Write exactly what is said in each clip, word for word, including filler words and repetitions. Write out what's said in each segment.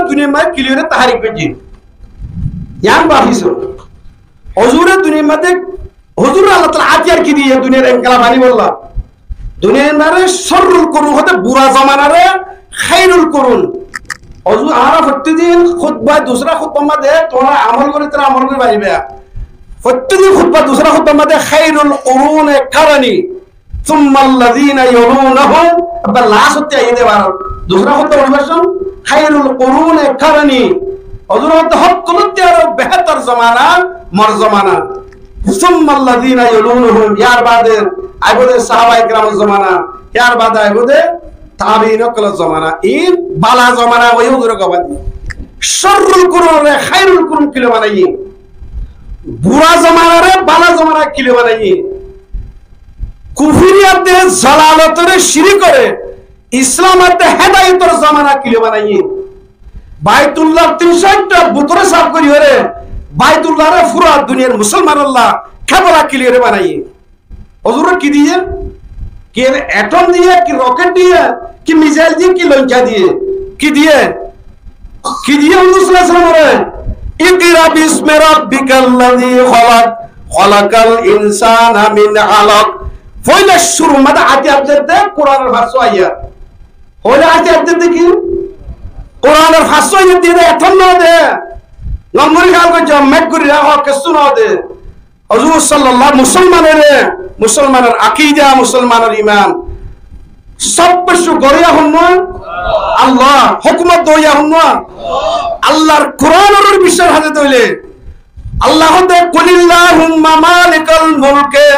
duniyar maze kiliyar taharik goijjé. Yián bafisó. Huzure duniyar maze, huzure Allah taala átiyar ki diye duniyar inkelab aníbolla? Duniyar maze sharrul kurun hote bura zomanare khairul kurun. Huzur, añára fottí din khutba, dusra khutbar maze tuáñra amol gorí, tuáñra amol gorí fariba. Fottí din khutba, dusra khutbar maze khairul kuruni karni, summa allazina yalunahum, ebbar last ottí aiyé de bar. Dusra khutba motivation, khairul kuruni karni. Huzur hotte hokkolottí aró behetor zomana mor zomana. Summa allazina yalunahum, yar bade aibo de sahabaye keramor zomana, yar bade aibo de tabiin okkolor zomana. Iín bala zomana hoiye huzure gobá diye. Sharrul kurunore khairul kurun kile banaiyé? Bura zomanare bala zomana kile banaiyé? Kufuriyatte, zalalotore, shirikore Islam atte hedayotor zomana kile banaiyé? Baitullar tin cót butore saf gorí ore Baitullare fura duniyar musolmanolla kebla kile banaiyé? Huzure ki diye? Ki atom diye, ki rocket diye, ki missile diye, ki launcher diye? Ki diye? Ki diye huzur sallallahu alaihi wasallam ore? Iqra bismi rabbikal ladhi khalaq, khalaqal insana min alaq. Foila shuru maze átiyar de Kuranor fañs ayat. Foila átiyar de ki? Kuranor fañs ayat diye de, atom no de. Longori kal goijjó, mek gorí rakó, kessú no de. Huzur sallallahu, musolmanore, musolmanor akida, musolmanor iman, sob kessú goróya honnuwa? Allah. Hókumot doya honnuwa? Allar Kuranor biswas háde doile Allah hoódde, "Qulillahumma malikal mulki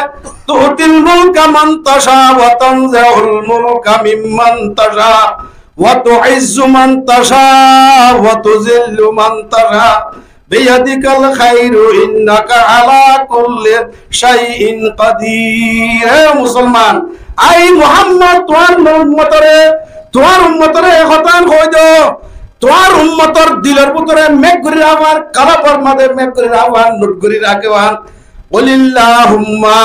tu'til mulka man tasha wa tanzi'ul mulka mimman tasha wa tu'izzu man tasha wa tuzillu man tasha biyadikal khairu innaka ala kulli shay'in qadir." Hé musolman, ai Muhammad, tuáñr ummotore, tuáñr ummotore e hotán hoi do, tuáñr ummotor dilor bútore mek gorí rakó, kalbor maze mek gorí rakó, not gorí rakó. Qulillahumma,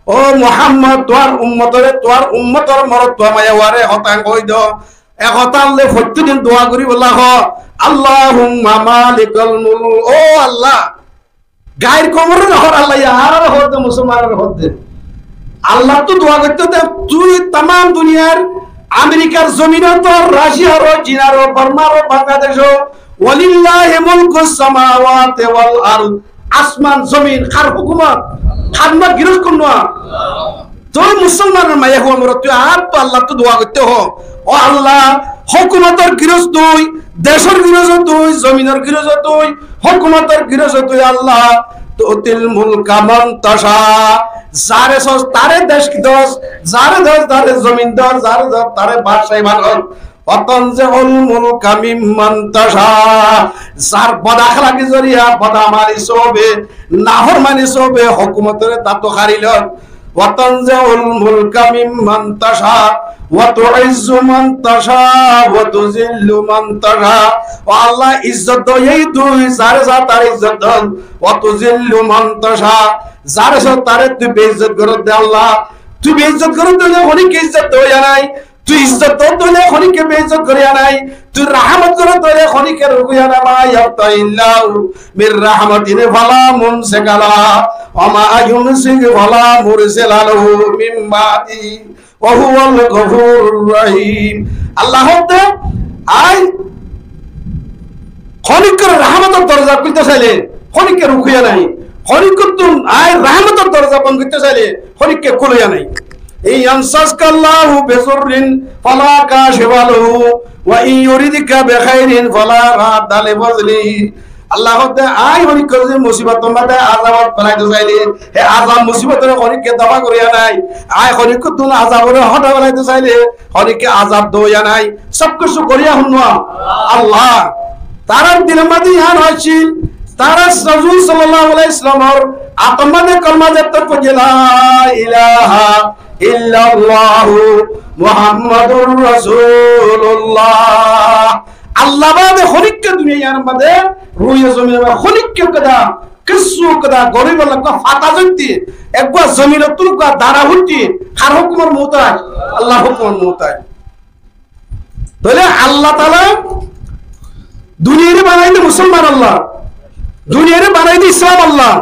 ó Muhammad, tuáñr ummotore, tuáñr ummotor morotfua maiyafuare hotán hoi do. E hotán loi fottí din dua gorí bolla hoó, "Allahumma malikal mulk." Ó Allah, gair koumore no hoór Allah, añáre hoór de, musolmanore hoór de. Allattú dua goitté de, tui tamam duniyar, Amerikar zominot, Raciar, Cinar, Bormar, Bangladecor, walillahi mulkus samawati wal ard, asman zomin har hókumot, har giros kunnúa? Tui musolmanor maiyafua morotfua, tui ar to Allattú dua goitté hoó, "Ó Allah, hókumotor giros tui, decor giros tui, zominor giros tui, hókumotor giros tui Allah, tu'til mulka man tasha." Zare sós tare dec dos, zare dos tare zomin dos, zare dos tare badcai banos. Wa tanzi'ul mulka mimman tasha. Zar bodakhlaki zoriya, bodamali sobe, naformani sobe hókumotore tattú hári los. Wa tanzi'ul mulka mimman tasha, wa tu'izzu man tasha, wa tuzillu man tasha. Ó Allah, izzot doyé tui, zare sós tare izzot dos. Wa tuzillu man tasha, zare sós tare tui beizzot goros de Allah. Tui beizzot goros de, honíkka izzot doya nai. Tui izzot doos de óile honíkka beizzot goriya nai. Tui rahámot goros de óile honíkka rukuya nai. Ma yaftahi Allahu min rahmatin fala mumsika laha, wa ma yumsik fala mursila lahu min ba'dihi, wa huwal ghafurur rahim. Allah hoódde, ai honíkkar rahámotor dorza kúlto saile honíkka rukuya nai. Honíkkattún ai rahámotor dorza bon goitto saile honíkka kúloya nai. In yamsaska Allahu bizurrin fala kashifa lahu, wa in yuridka bikhairin fala radda li fadlihi. Allah hoódde, ai honíkkare zodi musibotor maze, azabot felaito saile, he azab musibotore honíkka dofa goriya nai. Ai honíkkattún azabore hotá felaito saile, honíkka azab doya nai. Sob kessú goriya honnúa? Allah. Tarar dilor maze iman accíl, tarar Rosul sallallahu alaihi wasallamor ator maze kolma zette foijje, "La ilaha illallahu Muhammadur Rasulullah." Allah bade honíkka duniyar maze, ruye zominor maze honíkka kessú kessú goríbar lagá fata zoitte, eggúa zominottún eggúa dara uitte, har hókumor muhtaj? Allah hókumor muhtaj. Tóile Allah taala Duniyaré banaiyé de Musolman Allah, duniyaré banaiyé de Islam Allah.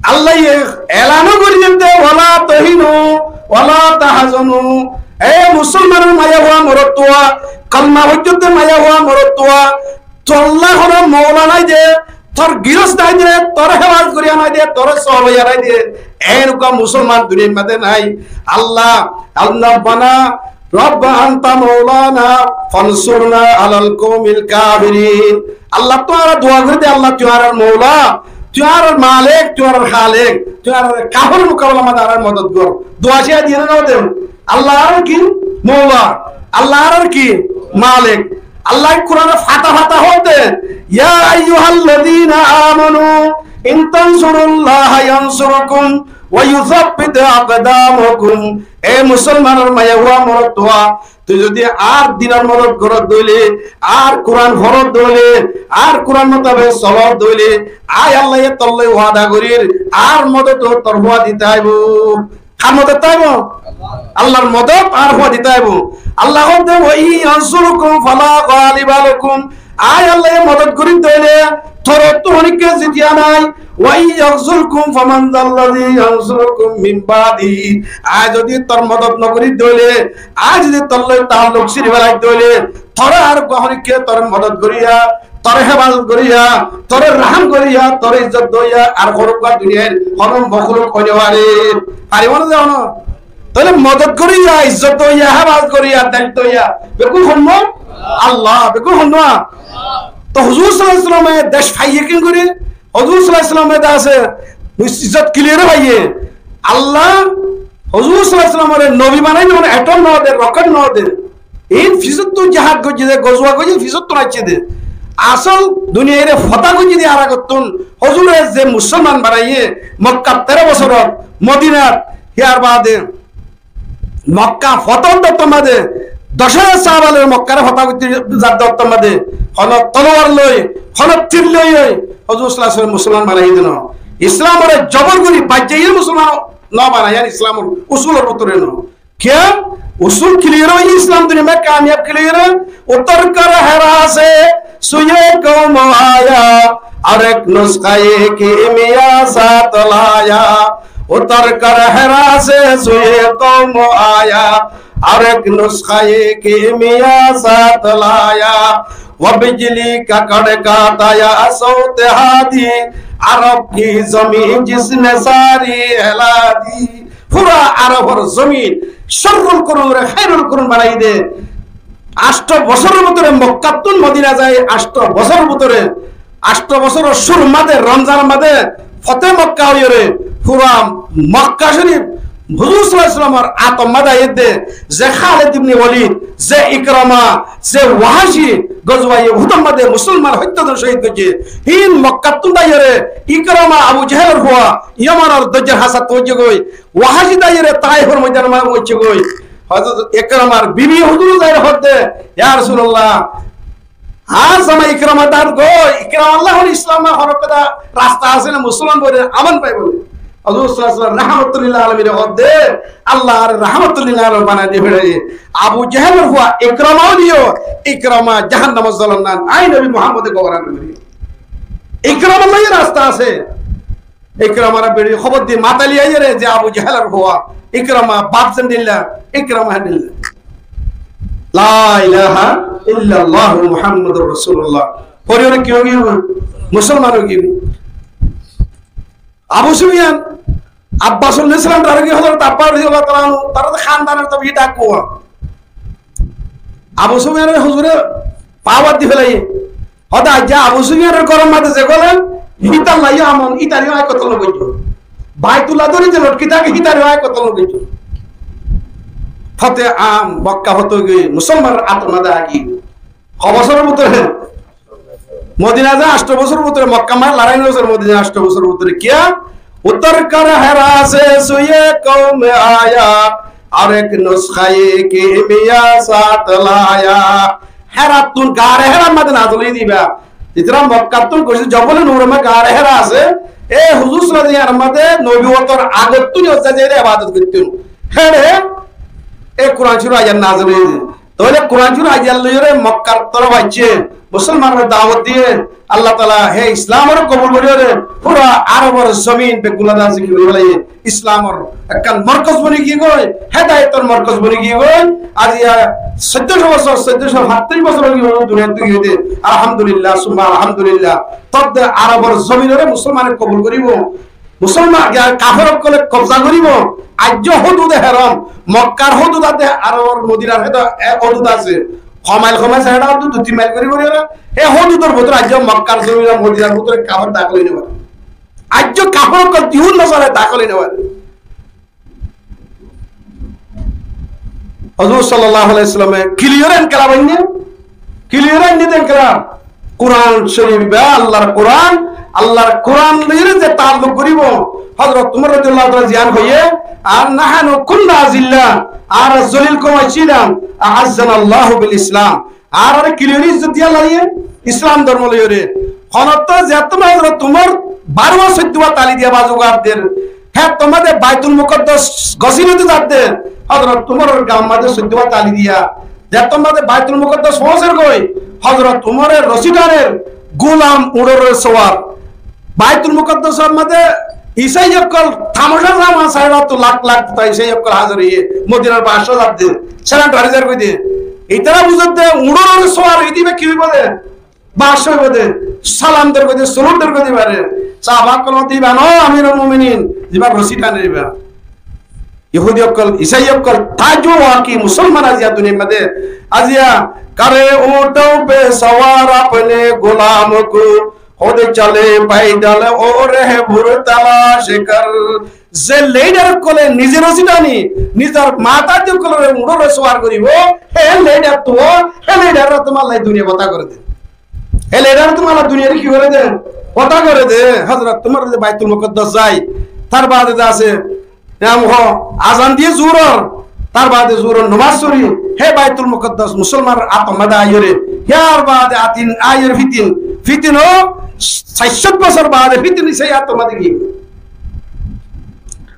Allaye elano gorí diyé de, "Wala tahinu, wala tahzanu." E Musolmanor maiyafua morotfua, kalma foijjó de maiyafua morotfua, tolla hono moula nai de, tor giros nai de, tore hefazot goríya nai de, tore soholoiya nai de, enukua Musolman duniyar maze nai. Allah, Allah bana, "Rabba anta maulana fansurna alal qaumil kafirin." Allah, tuáñra dua gorí de, Allah, tuáñrar moula, tuáñrar malek, tuáñrar halek, tuáñrar kaferor mukabelar maze añárar modot gor. Dua siya diye né no de? Allah añárar ki? Moula. Allah añárar ki? Malek. Allah Kurane fata fata hoó de, "Ya ayyuhallazina amanu in tansurullaha yansurkum wa yusabbit aqdamakum." E Musolmanor maiyafua morotfua, tui zodi añár dinor modot gorós de óile, añár Kuran forós de óile, añár Kuran mutabek solós de óile, añí Allaye tolloi wada gorír, añár modot tor fua dito aibo. Kar modot aibo? Allahr modot añár fua dito aibo. Allah hoó de, "Wa in yansurkum fala ghaliba lakum." Añí Allaye modot gorí de óile, torottú honikka zitiya nai. "Wa in yakhzulkum faman zallazi yansurukum min ba'dihi." Añí zodi tor modot no gorí de óile, añí zodi tolloi taalluk siri felai de óile, tore ar honikka tor modot goríya, tore hefazot goríya, tore rahám goríya, tore izzot doiya ar honó duniyar honó mokluk ói no fare. Faribo né de honó? Tóile modot goríya, izzot doiya, hefazot goríya, daitto doiya, bekkún honó? Allah, bekkún honó? Tó Huzur sallallahu alaihi wasallame dec faiyé kengorí? Huzur sallallahu alaihi wasallame de asé, izzot kiliyar faiyé. Allah Huzur sallallahu alaihi wasallamore nobi banaiyé, mane atom no de, rocket no de. Iín fisóttu jihad goijjé de, gozuwa goijjé, fisóttu aiccé de. Asól duniyaire fotah goijjé de ar agottún. Huzure ze Musolman banaiyé, Mokkat teró bosórot, Modinat, hiyar baade Mokka fotah goitté de ottór maze, doc házar sahába loi Mokkare fotah goitté zadde ottór maze, hono tolowar loi, hono tir loi, Huzur sallallahu alaihi wasallam Musolman banaiyé de no. Islamore zobor gorí baijjaiyé Musolman no banaiyé, Islamor usulor bútore no. Kiyá? Usul kiliyar óiye, Islam duniyat kamiyab kiliyar. اتر کر حرا سے سوی قوم آیا، ہر ایک نسخہ کیمیا ساتھ لایا۔ اتر کر حرا سے سوی قوم آیا، ہر ایک نسخہ کیمیا ساتھ لایا۔ وہ بجلی کا کڑکا تھا یا صوت ہادی، عرب کی زمین جس نے ساری ہلا دی۔ Fura Arobor zomin corrul korun re hairul korun banai de. Ancto bosóror bútore Mokkattún Modina zai, ancto bosóror bútore, ancto bosóror cúrur maze, Romzanor maze, Fote Mokka óiyore, fura Mokka Corif, Huzur sallallahu alaihi wasallamor átor maze aiyé de, ze Khalid ibne Walid, ze Ikrama, ze Wahashi, gozwaye Uhudor maze Musolman hoittá dóri cóhid goijjé. Hín Mokkattún aiyore, Ikrama Abu Jehelor fua, Yamanor doijjar hañsat foijje goi, Wahashi daiyore Taifor moidanor maze foijje goi. Hozrot Ikramar bibi Huzur zaiyore hoódde, "Ya Rasulullah, añár zamai Ikrama dán goi, Ikramalla hoór Islam hono ekkán rasta asé né, Musolman bore aman faibo né?" Huzur sallallahu alaihi wasallam rahmatullil alamine hoódde, Allah añáre rahmatullil alam banai di félaiye. Abu Jehelor fua Ikrama óileyo, Ikrama jahannamor zolom nan, añí Nobi Muhammode goboran gorí. Ikramalla rasta asé. Ikramar beçi hóbor di matali aiyére ze Abu Jehelor fua, Ikrama baf zendilla, Ikrama hendilla. La ilaha illallah Muhammadur Rasulullah. Fori fori ki ói giyé? Musolman ói giyé. Abu Sufyan, Abbas ibn Islam, tara ki Hozrot Abbas radiyallahu ta'ala anhu, tara to khandanor to beci dakkua. Abu Sufyanore huzure pawar di félaiye. Hoda aijja Abu Sufyanor góror maze ze gole, hítar laiyo amon, hítare añí kotol no goijjum. Baitullah dóri ze lotki táke, hítare añí kotol no goijjum. Fote am, Mokka fote ói giyé, Musolmanor átor maze aigiyé. Ho bosóror bútore? Modina zai ancto bosóror bútore, Mokka maze lorai no óiye, Modina ancto bosóror bútore. Kiyá? اتر کر حرا سے سوی قوم آیا، ہر ایک نسخہ کیمیا ساتھ لایا۔ Herattún, gare Herar maze nazil óiye de íba. Ítara Mokkattún goijjé, Jobole Nuror maze gare Hera asé. E Huzur sallallahu alaihi wasallam maze nobiyotor agottún ozza zaiyóre ebadot goittó. Here e Kuran Corif ayat nazil óiye de. Tóile Kuran Corif aijja loiyóre Mokkar torof aicce, Musolmanore dawot diye, Allah Taala hé Islamore kobul goríyore, fura Arobor zomin beggúnot asé ki gorí félaiye, Islamor ekkán morkoz boni giyé goi, hedayetor morkoz boni giyé goi. Aijja soiddocó bosór, soiddocó sattiric bosór ói giyé goi duniyat tui giyé de. Alhamdulillah, summa alhamdulillah. Tobde Arobor zominore Musolmane kobul goríbo. Musolman, ya, kafer ókkole kobza goríbo. Aijjó hódud e herom, Mokkar hódud adde Arobor Modinar héto, e, hódud asé. Ho mail, ho mail, sair mail, dui, dui tin mail gorí gorí ora. E hódudor bútore aijjó Mokkar zomin ar Modinar bútore kafer dakol ói no fare. Aijjó kafer ókkol, Yahud Nasara dakol ói no fare. Huzur sallallahu alaihi wasallame clear inkelab ainné, clear ainné de inkelab. Kuran Corif ba Allar Kuran, Allar Kuran loiyóre ze taalluk goríbo, Hozrot Umar radiyallahu taala ziyan hoiye, "Ar nahnu kunna azilla, añára zolil koum accílam, a'azzana Allahu bil Islam." Añárare kiliyóri izzot diya laiye, Islam dormo loiyóre. Honotto zettót Hozrot Umar barwa soiddwa tali diya bazugar der. Hettót de Baitul Mukaddas gosílot zadde, Hozrot Umaror gaar maze soiddwa tali diya. Zettót de Baitul Mukaddas foóñser goi, Hozrot Umare rosi taner, gulam uñçor suwar. Baitul Mukaddasor maze Isai ókkol tamacá zaman sairáttu lak lak ta Isai ókkol házir óiye, Modinar baácá zadde, seran dhari zar goi de. Itara buzedde uñçor suwar ói diba ki óibo de? Baácá óibo de, salam der goi de, sulút der goi de ibare. Sáhaba ókkol hoódde iba no, Amirul Muminin, iba rosi taner iba. Yahudi ókkol, Isai ókkol, taajjub hua ki Musolman aijja duniyar maze, aijja, "करे ऊँटों पे सवार अपने गुलाम को, खुद चले पैदल और रहबर तलाश कर।" Ze lidar ókkole nize rosi tani, nizor matá di ókkolore uñçore suwar goribo, he lidar tu, he lidar tu Allah duniyai fata gori de. He lidar tu Allah duniyai ki gori de? Fata gori de. Hozrot Umar ze Baitul Mukaddas zai, tar bade de asé, Em ho, azan diye zuhuror, tar bade zuhuror nomaz fori, he Baitul Mukaddas Musolmanor átor maze aiyóre, yar bade atin aiyóre fitin, fitin o, sair cót bosór bade fitin Isai átor maze giyé.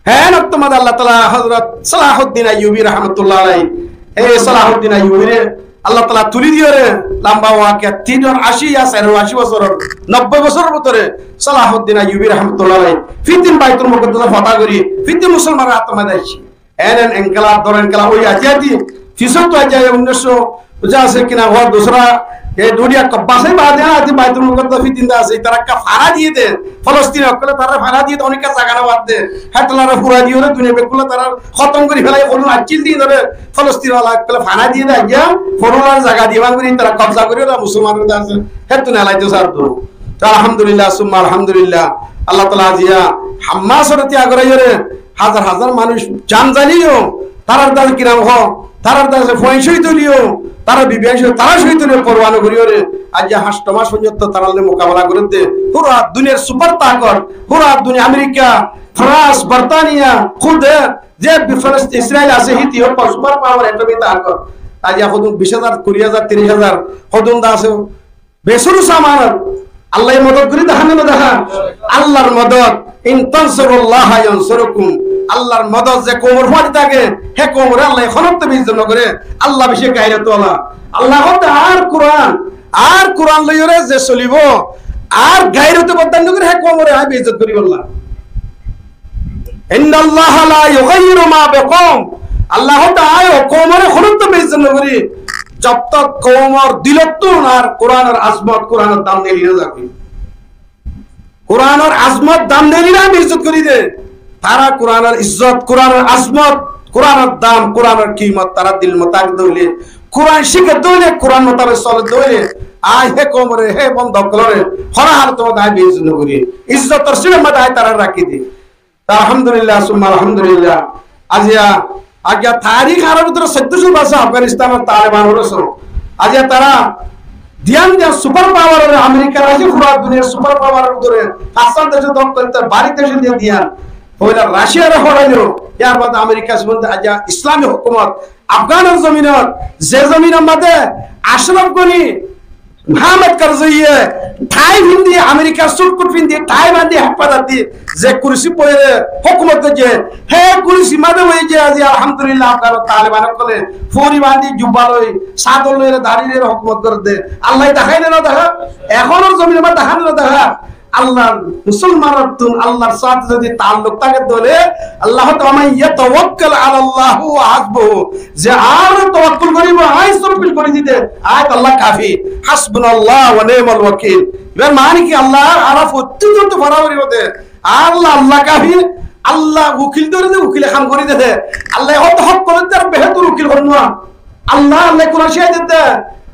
Hen októr maze Allah Taala Hozrot Salahuddin Ayyubi rahmatullah alaih, e Salahuddin Ayyubire Allah Taala tuli diyóre lamba wakiya, tinor aci ya sairor aci bosóror, nobboi bosóror bútore Salahuddin Ayyubi rahmatullah alaih fitin Baitul Mukaddasor fata gori, fitin Musolmanor átor maze aiccé. En en enkelab, dor enkelab ói aitté aitté, fisóttu aijja e unnúiccó, za asé kina, hua dusra, e duniya kabbasai bade aitté Baitul Mukaddas fitin de asé, tará ekka fana diye de, Folostin okkole tará fana diye de, onek zaga no bade, Hitlerre fura diyóre duniya beggúnore tará hótom gori félaiye, honó accíl din dóre Folostin ola okkole fana diye de, aijja honó zaga diye bang gori tará kobza gori ora Musolman de asé, héttu nelaito sar duro. To alhamdulillah, summa alhamdulillah, Allah Taala aijja Hamasore tiya goraiyóre, házar házar manúic jan zaileyo, tarar dase ki nam ho, tarar dase fuain cóhid óileyo, tarar bibiain cóhid, tara cóhid óileyo, porwa no goriyóre, aijja háñcto mac foijjonto tarar loi mukabela gorédde. Fura duniyar super takot, fura duniya Amerika, Frans, Bortaniya, kude, ze bi-, Filistin, Israil asé, híti hoó super power, atomic takot. Aijja hodún bic házar, kuri házar, tiríc házar, hodún dase, Besuru samanor Allaye modot gorí dahá né no dahá? Allar modot, "In tansurullaha yansurukum." Allar modot ze koumor fuañti táke, hé koumore Allaye honótte beizzot no goré. Allah beci gairot wala. Allah hoódde, "Añár Kuran, añár Kuran loiyóre ze solibo, añár gairote boddan no goré, hé koumore añí beizzot gorí bolla." Innallaha la yughayyiru ma biqawm. Allah hoódde, añí ó koumore honótte beizzot no gorí. Jab tak koumor dilottún añár Kuranor azmot, Kuranor dam neeli no zagói. Kuranor azmot dam neeli no beizzot gorí de. Tará Kuranor izzot, Kuranor azmot, Kuranor dam, Kuranor kimot tará dil motabek dóile, Kuran cíke dóile, Kuran motabek sole dóile, añí hé koumore, hé bonda ókkolore, hono halotor maze añí beizzot no gorí. Izzotor siñor maze añí tará rakí di. Alhamdulillah, summa alhamdulillah. Aijja, aijja tarik añárar bútore soiddocó bosór Afganistanor Talebanor bosór. Aijja tará diyan diyan super power ore, Amerika, Racia, fura duniyar super power ore, fañsán dec dókol goitté, bari dec diyan diyan. Foila Raciare horailo, yar bade Amerika, sibonde aijja Islami hukumot, Afganor zominot, ze zominor maze Ashraf Ghani, Hamid Karzaiyé thái findi, Amerikar sut-kut findi, thái bandi, hepazot di, ze kursi boiyóre hókumot goijjé, hé kursi mazé boiyóre aijja alhamdulillah, Afganor Taliban ókkole fori bandi, jubba loi, sador loi, dari loi hókumot gorédde. Allaye dahá né no dahá? Ehónor zominor mazé dahá né no dahá? Allar musolmanottún Allar sáte zodi taalluk táke de óile, Allah hoó, "Wa man yatawakkal alallah fahuwa hasbuh." Ze añáre tawakkul goríbo, añí sób fil gorí diyé de, añí Allah kafi. Hasbunallah wa ni'mal wakil. Ibar mani ki? Allah, añára fottí zone fora goríbo de. Allah, Allah kafi. Allah wokil dóri de, wokile ham gorí diyé de. Allah hoó, hók gorí de, ar behétor wokil hon no? Allah, Allah Kuran cíyai diyé de,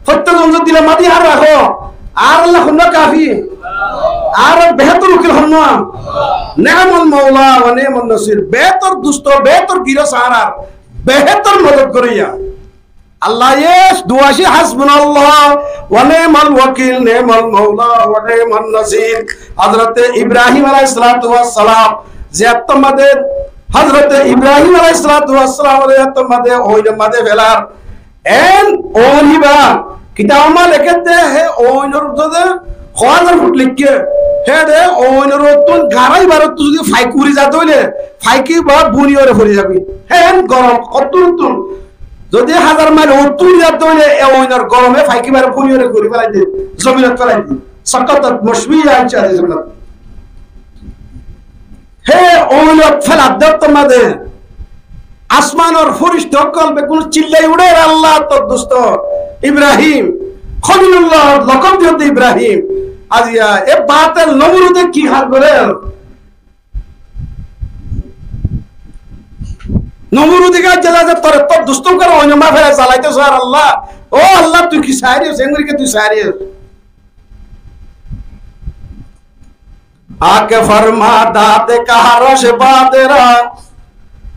fottí zone dilor mazé yián rakó. Añár Allah hon no kafi? Añár behétor wokil hon no? Ni'mal maula wa ni'man nasir. Behétor dusto, behétor girós añárar, behétor modot goróya. Allaye duwa cíkkaiyé, hasbunallah wa ni'mal wakil, ni'mal maula wa ni'man nasir. Hazrote Ibrahim aláihis salatu was salam, ze ettór mazé, Hazrote Ibrahim aláihis salatu was salam, ze ettór mazé, oinor mazé felar. En oin ibá, kitabor mazé lekédde, hé oinor uore de hoó házar fut leikké. Hé de oinor uottún gará ibár uottún zodi faik uri za de óile, faik ibá buni óre fori zaibo. Hé en gorom, ottún ottún. Zodi házar mail uottún uri za de óile, e oinor gorome faik ibáre buni óre gori félai de, zominot félai de. Sakkatat mushbiha, añcá de zominot. Hé oinot feladde ottór mazé asmanor fírista ókkol beggún cillai uçér, "Allah, tor dusto Ibrahim, Kholilullah lokob diyé de Ibrahim." Aijja e batel Nomrude ki hál gorér? Nomrude ki aijja aijja tore tor dusto ókkol oinor mazé felai zalaito saár Allah. Ó Allah, tui ki saári os? Engori ki tui saári os? آ کہ فرما داد کاہ رش باد را،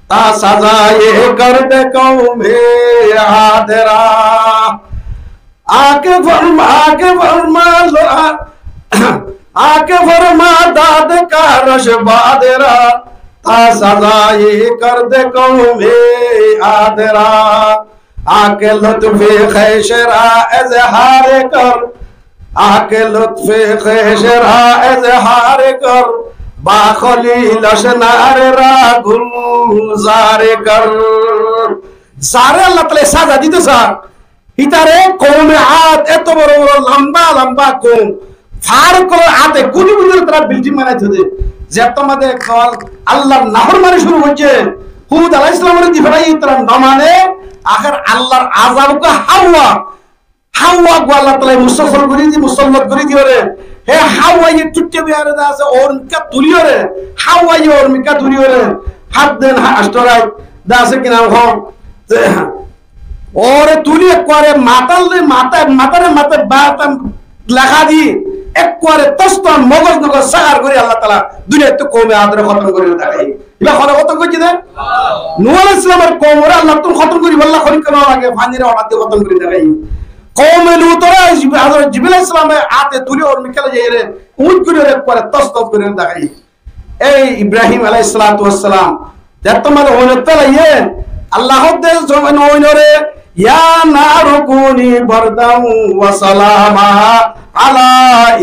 تا سزائے کرد قوم عاد را۔ آ کہ فرما، آ کہ فرما، آ کہ فرما داد کاہ رش باد را، تا سزائے کرد قوم عاد را۔ آ کہ لطف خویش را اظہار کر، آ کہ لطف خویش را اظہار کر، با خلیلش نعل را گلزار کر۔ Zaré Allah taala saza dito saár, ítare koume Ad, eto boro boro lamba lamba koum, fár ókkolor ate kudi kudi tará bilding banai tode. Zettór mazé ekdol Allahr naformani cúru goijjé, Hud aláihis salamore di félaiye, tará no mane, ahér Allahr azab uggwá Háwa, Háwa uggwá Allah taala musasal gorí di, musallot gorí diyóre. Hé Háwaye tuittá biyáre de asé, ór mikká tuliyóre. Háwaye ór mikká tuliyóre. Háñt din, há-, ancto rait de asé ki nam hoó. Óre tuli ekkuare matár loi, matá, matáre matá bata leká di, ekkuare tosto mogos nogos ságar gorí Allah taala duniyaittú koume Adore hótom gorí deháiye. Ibá hone hótom goijjé de? Nuh aláihis salamor koumore Allah tún hótom goríbolla honikka no lage, fanire order di hótom gorí deháiye. Koume Lutore Jib-, Hazrot Jibril aláihis salame ate tuli ór mikká loi zaiyóre, uñc gorí ekkuare tos tos gorí deháiye. Ei Ibrahim aláihis salatu was salam, zettór mazé oinot félaiye, Allah hoó de zomin oinore, يا نار كوني بردا وسلاما على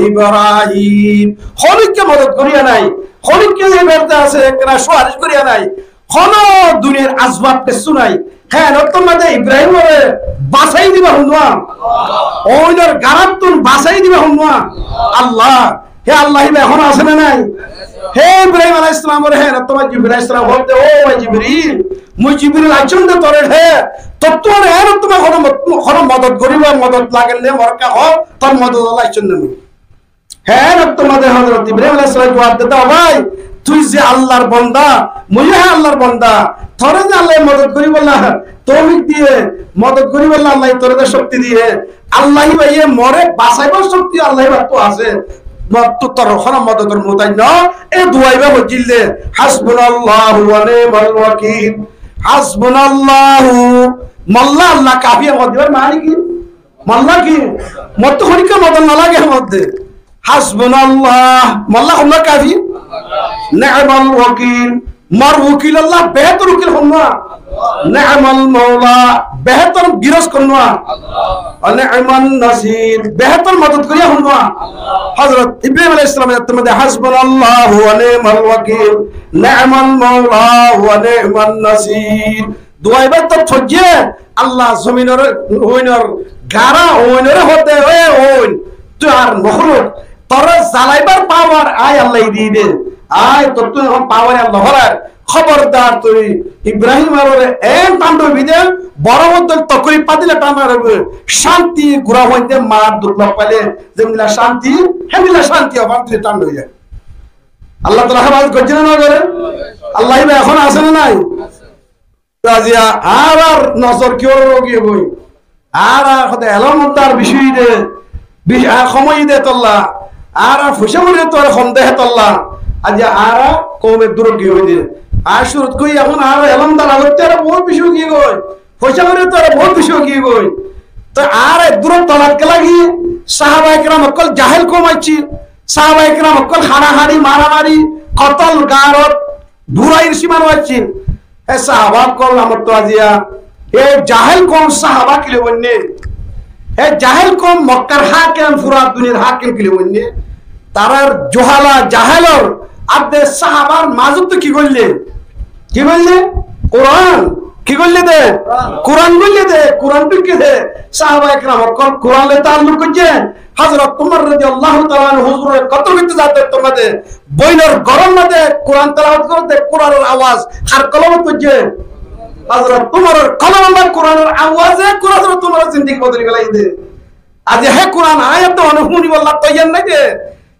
إبراهيم. Honikka modot goríya nai, honikka ze berde asé, ekkena suwaric goríya nai, hono duniyar asbab kessú nai. Hé, zettór mazé Ibrahimore basai diba honnuwa? Oinor garáttun basai diba honnuwa? Allah. Hé Allah ibá ehón asé né nai? Hé Ibrahim aláihis salamore hé zettór mazé Jibril aláihis salam hoó de, "Ó bái Jibril, mui Jibril aiccúm de tore hé, tottú hé zettór mazé hono mod-, hono modot goríba, modot lagile more hoó, tor modot olla aiccúm de mui." Hé zettór mazé Hazrot Ibrahim aláihis salam zuab de, "Ó bái, tui ze Allahr bonda, muiyó hé Allahr bonda, tore ze Allah modot goríbolla toufik diye, modot goríbolla Allah tore ze cokti diye, Allah ibáye more basaibar cokti Allah ibáttu asé, mottú tor hono modotor muhtaj no." E dua ibá foijjíl de, حسبنا الله ونعم الوكيل، حسبنا الله، molla Allah kafi, e hoó de ibár mani ki? Molla ki? Mottú honikka modot no lage hoó de. حسبنا الله, molla honnuwa kafi? نعم الوكيل, mor wokil Allah, behétor wokil honnuwa? Ni'mal mawla, behétor girós honnúa? Allah. Wa ni'man nasir, behétor modot goríya honnúa? Allah. Hozrot Ibrahim aláihis salam e, "Hasbunallahu wa ni'mal wakil, ni'mal mawla wa ni'man nasir." Duwa ibá to foijjé, Allah zominor, óinor, gara óinore hoódde, "E óin, tui ar no hoilós, toré zalaibar pawar añí Allah ye di de. Añí tottú ehón pawar Allah hoilar. Hóbordar tui Ibrahim ore en thánda óibi de, boro boddol toklif fadile thánda óibi. Cánti gura fuainde mar duk log faile, zemdilla cánti, héndilla cánti óibi, tui thánda ói za." Allah taala héfazot goijjé né no goré? Allah ibá ehón asé né nai? Aijja añárar nozor ki ór giyói? Añára hoóde elómdar beci de, beci, añára hom óiyi de tolla, añára foicá kori de tolla hom de tolla, aijja añára koum e dur giyói de. Añí cúrut hoi, ehón añára elómdar agottú añára bout beci ói giyói, foicá kori de tolla bout beci ói giyói. Te añára dur tolat kiyá lagi? Sahabaye keram ókkol jahil koum accíl, sahabaye keram ókkol haçahaçi, maramari, kotol, garot, burai sima no accíl. Hé sahaba ókkol amottu aijja, hé jahil koum sahaba kilé boinné? Hé jahil koum Mokkar hákem, fura duniyar hákem kilé boinné? Tarár juhala jahilor adde sahabar mazottu ki goillé? Ki goillé? Kuran. Ki goillé de? Kuran goillé de, Kuran bikké de. Sahaba ekram ókkol Kuran loi taalluk goijjé. Hozrot Umar rodiyallahu taala anhu huzurore kotol goittó zaito mazé, boinor góror mazé Kuran telawot goródde, Kuranor awaz har kolomot goijjé? Hozrot Umaror kolomot. Kuranor awaze Kuran, Hozrot Umaror zindigi bodoli félaiye de. Aijja hé Kuran ayat to hone fúnibolla toiyar nái de.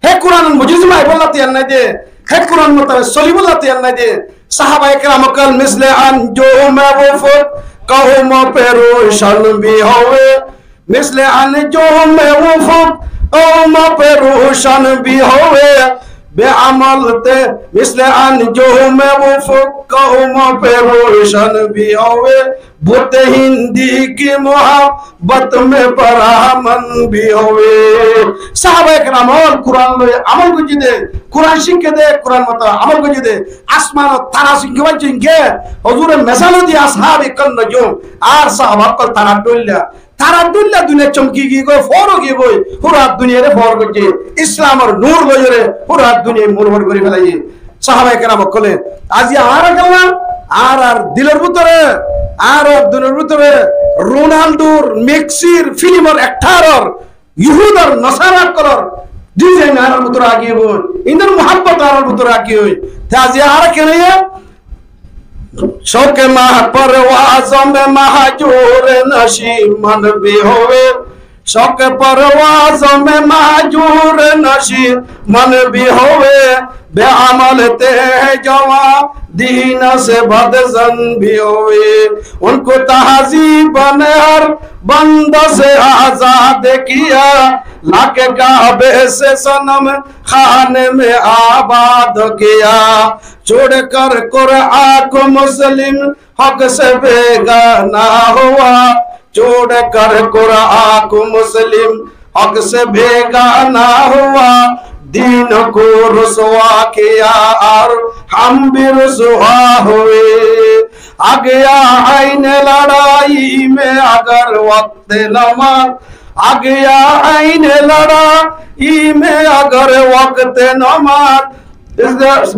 Hé Kuranor mujizma aibolla toiyar nái de. Hé Kuran mutabek solibolla toiyar nái de. Sahaba ekram ókkol, مثل انجم افق قوم پہ روشن بھی ہوئے، مثل انجم افق قوم پہ روشن بھی ہوئے، بے عمل تھے، مثل انجم افق قوم پہ روشن بھی ہوئے، بت ہندی کی محبت میں برہمن بھی ہوئے۔ Sahaba ekram ókkol Kuran loi amol goijjé de, Kuran cíkké de, Kuran mutabek amol goijjé de. Asmanot tara singge bá singge, huzure mesal diye, ashabi kan nujum, ar sahaba ókkol tarar dhoilla. Tarar dhoilla duniyat chomki giyói, fór giyói, fura duniyare fór goijjé. Islamor nur loiyore fura duniyat munawwar gori félaiye. Sahaba ekram ókkole, aijja añára kiyá, añárar dilor bútore, añárar dilor bútore Ronaldor, Messir, filimor ektaror, Yuhudor, Nasara ókkolor dizain añárar bútore agiyói, indor muhabbot añárar bútore agiyói. Te aijja añára kene, شوق مه پروازوں میں مہجور نشیمن بھی ہوئے، شوق پروازوں میں مہجور نشیمن بھی ہوئے، بے عمل تھے جوان دین سے بدظن بھی ہوئے۔ ان کو تہذیب نے ہر بند سے آزاد کیا، لا کے کعبے سے صنم خانے میں آباد کیا۔ چھوڑ کر قرآن کو مسلم حق سے بیگانہ ہوا، چھوڑ کر قرآن کو مسلم حق سے بیگانہ ہوا، دین کو رسوا کیا اور ہم بھی رسوا ہوئے۔ آ گیا عین لڑائی میں اگر وقت نماز، آ گیا عین لڑائی میں اگر وقت نماز، اس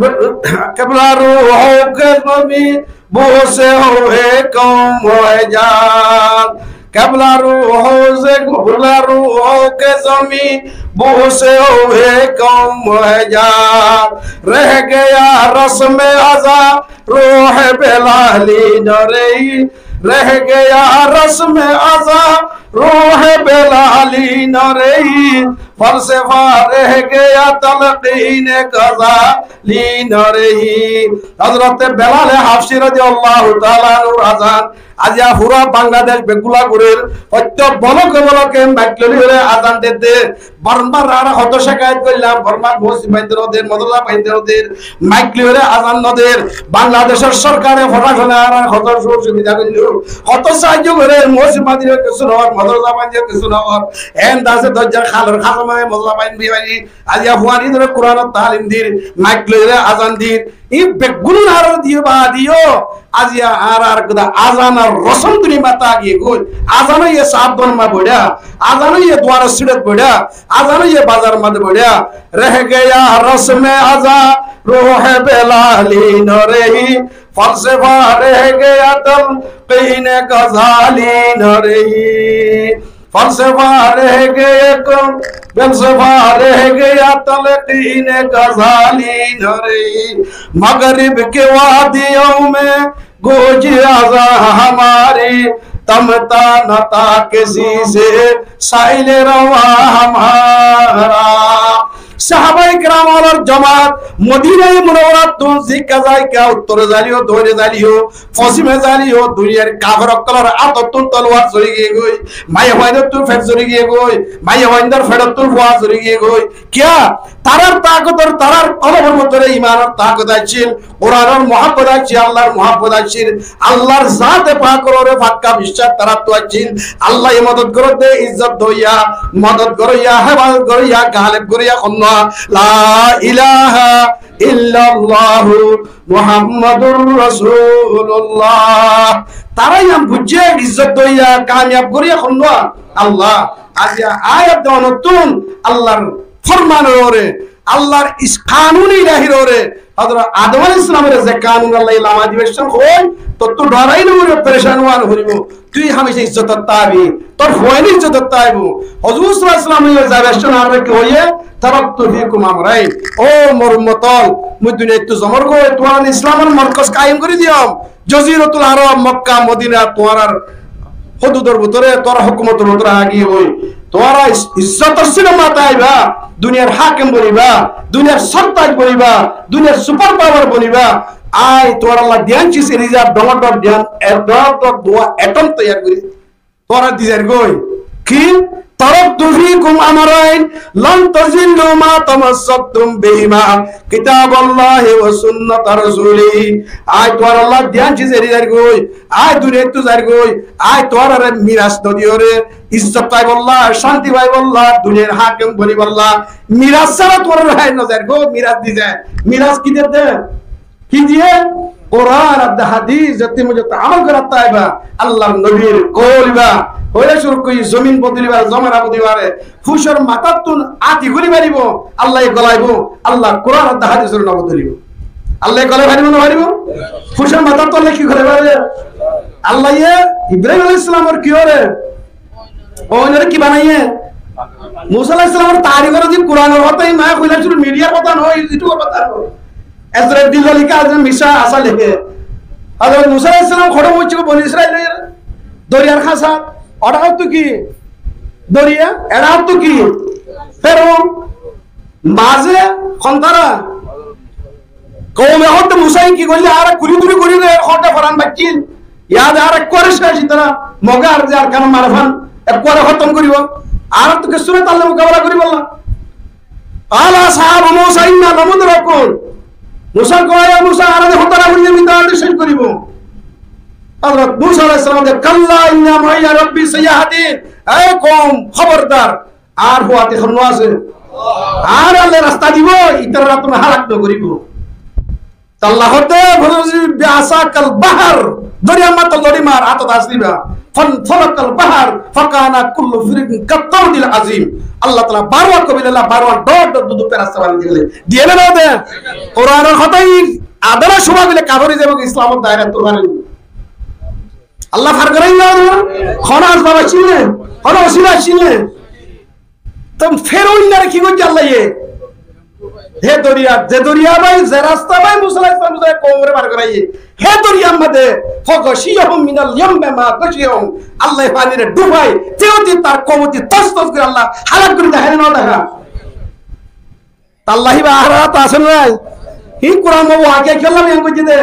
قبلہ روحوں کے زمین بوسے ہوئے قوم حجاز۔ قبلہ روحوں سے، قبلہ روحوں کے زمین بوسے ہوئے قوم حجاز۔ رہ گیا رسم ازاں روح بلالی نہ رہی، رہ گیا رسم ازاں روح بلالی نہ رہی، فلسفہ رہ گیا تلقین غزالی نہ رہی۔ حضرت بلال حبشی رضی اللہ تعالیٰ عنہر ازان aijja fura Bangladec beggúla gorér, fottí boloke boloke maik loi loi azan der de. Bormar añára hoto cekayet goillám, Bormar mosjid bañdíte no der, modorsa bañdíte no der, maik loi loi azan no der. Bangladecor sorkare, forcasone añárar hoto sujug subida goillé, hoto saájjo gorér, mosjid bañdíte kessú no ór, modorsa bañdíte kessú no ór. Endilla dorjar halor házamai modorsa bañdí bañdí, aijja fuain dore Kuranor talim dir, maik loi loi azan dir. Iín beggún añárar diyó baade yó, aijja añárar ar kudá azan ar rosóm duni mata giyé goi. Azan óiye sáb dónor mazé boiçá, azan óiye duar síçot boiçá, azan óiye bazar mazé boiçá. رہ گیا رسم ازاں روح بلالی نہ رہی، فلسفہ رہ گیا تلقین غزالی نہ رہی۔ فلسفہ رہ گئے کم، فلسفہ رہ گیا، تلقین غزالی نہ رہی۔ مغرب کے وادیوں میں گونج اذاں ہماری، تھمتا نہ تھا کسی سے سیل رواں ہمارا۔ Sahabaye keram ókkolor jomaat Modinaye Munawwarattún zikká zaikká, uttore zaileyó, doine zaileyó, fosime zaileyó, duniyar kafer ókkolor átottún tolwar sori giyé goi, maiyafuainottún feth sori giyé goi, maiyafuaindor feçottún fua sori giyé goi. Kiyá? Tarár takotor, tarár kolbor bútore imanor takot accíl, Kuranor muhabbot accíl, Allar muhabbot accíl, Allar zate pakor uore fakka biccác taráttu accíl. Allaye modot goródde izzot doiya, modot goróiya, hefazot goróiya, galeb goróiya honnúa, لا إله إلا الله محمد رسول الله. Tará yián buijjé, izzot doiya, kamiyab goróiya honnúa, Allah. Aijja ayat dónottún Allar formanor uore, Allar is-, kanun ilahir uore, Hozorot Adom alaihissalamore ze kanun Allaye lama dibar cómot hoói, tottú dhorai no foribo, perecan ówa no foribo. Tui hámica izzotot táibi, tor fuain izzotot táibo. Hozur sallallahu alaihi wasallam zaibar cómot añáráre ki hoiyé, تركت فيكم أمرين. Ó mor ummotor, mui duniyattú zomor goi, tuáñrar Islamor morkoz kaim gorí diyum. Joziratul Arob, Mokka, Modina, tuáñrar hududor bútore, tuáñrar hókumotor bútore aigiyói. Tuáñra is-, izzotor sínot mata aiba, duniyar hákem boniba, duniyar sortaj boniba, duniyar super power boniba. Añí tuáñralla diyan ciz eriza, dhoóñr dhoóñr diyan, e dhoóñr dhoóñr duwa etom toiyar gorí tuáñrare di zair goi. Ki? تركت فيكم أمرين لن تضلوا ما تمسكتم بهما كتاب الله وسنة رسوله. Añí tuáñralla diyan ciz eri zair goi. Añí duniyattú zair goi. Añí tuáñrare miras no diyóre, izzot faibolla, cánti faibolla, duniyar hákem bonibolla. Miras sára tuáñrare añí no zair goi, miras di zair. Miras ki der de? Ki diye? Kuran ar hadis, zettí mozé amol gorat táiba, Allar nobir koul iba, hoile cúru gorí zomin bodolibar, zomana bodolibar, fucor matattún ati goli faribo, Allaye golaibo, Allar Kuran ar hadisore no bodolibo. Allaye golai faribo, no faribo? Fucor matattún Allaye ki golai faribo? Allaye Ibrahim alaihissalamor ki ore? Óinore ki banaiye? Musa alaihissalamor tarikor odi Kuranor hotá, e maya hoila cúru midiyar hotá no, YouTube or hotá no. Ezra dilla leké, Ezra misá asá leké. Hozrot Musa alaihissalam hoçé foóñiccé Boni Israil loiyóre, doriyar hásat, oçé hoódde ki? Doriya, eçé hoódde ki? Feraun. Mazé hontara koume hoódde Musa ki goille, añára kuri turi gorí re, hoódde foran baiccíl. Yá de añára ekkuare céc, itara Moge ar ze Arkanor manufan ekkuare hótom goríbo. Añárattú kessú nai, tarlla mukabela goríbolla. قال أصحاب موسى إنا لمدركون. Musá hoó, "Ya Musá, añára de hotá no goillé, mi taráre céc goríbo." Hozrot Musá alaihissalam hoódde, "كلا إن معي ربي سيهدين." E koum, hóbordar, añár fuati honnúa asé. Añáre Allaye rasta dibo, itaráre tuñí hálak no goríbo. Tarlla hoódde, "فاضرب بعصاك البحر." Doriyar mazé lori mar, átot asé diba. "فانفلق البحر فكان كل فرق كالطود العظيم." Allah taala barwá kobilalla, barwá dhoóñr dhoóñr dudú ferasta banai diyé. Diyé né no de? Kuranor hotá añí adara cúba goille kafer ói zaibo, Islamor dairattú barái. Allah far goráiye né? Hono asbab accíl né? Hono osila accíl né? Te Feraunore ki goijjé Allaye? Hé doriya, ze doriya bái, ze rasta bái Musa alaihissalam Musa koumore bar goráiye, hé doriyar mazé, "فغشيهم من اليم ما غشيهم." Allaye fanire dufai, te oti tar koum oti tos tos gorí Allah hálak gorí dahá né no dahá? Tallahi ba añárar átot asé né nai? Hí Kuran mo wakiya kiyólla boyan goijjé de?